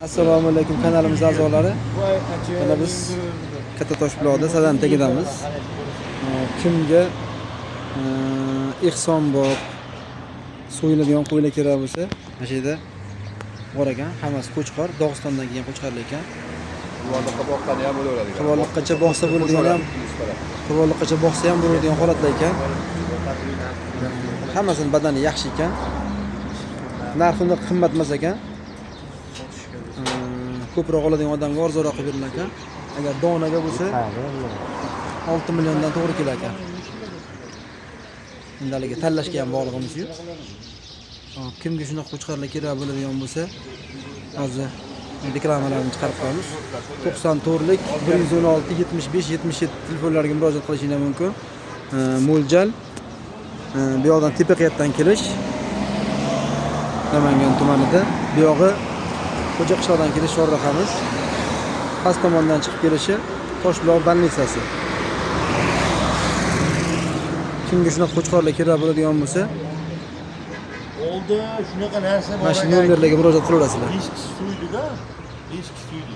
Assalomu alaykum, kanalimiz a'zolari. Mana biz Katta Toshbuloqda Sadan tagidamiz. Kimga ehsonbob so'yiladigan qo'ylar kerak bo'lsa, mana shu yerda bor ekan. Hammasi qo'chqor, Dog'istondan kelgan qo'chqorlar ekan. Qurbonliqqa boqqani ham bo'laveradi. Qurbonliqqacha boqsa bo'ladigan ham, qurbonliqqacha boqsa ham bo'ladigan holatlar ekan. Hammasini badani yaxshi ekan. Narxi unday qimmat emas ekan. Ko'proq oladigan odamga arzonroq qilib berilar ekan. Agar donaga bo'lsa, 6 milliondan to'g'ri kelar ekan. Endi haligi tanlashga ham bog'lig'imiz yo'q. Hop, kimga shunaqa qo'chqorlar kerak bo'ladigan bo'lsa, hozir reklamalarni chiqarib qo'yamiz. 94lik 116 75 77 telefonlariga murojaat qilishinglar mumkin. Mo'ljal bu yoqdan Tepaqiyatdan kelish, Namangan tumanida. Bu yog'i Xo'ja qishloqdan kelish chorrahamiz. Past tomondan chiqib kelishi Toshbuloq больница si. Kimga shunaqa qo'chqorlar kerak bo'ladigan bo'lsa, Oldi, shunaqa narsa bor mana shu ekan. nomerlarga murojaat qilaverasizlar. 5 kishi so'ydi-da. 5 kishi so'ydi.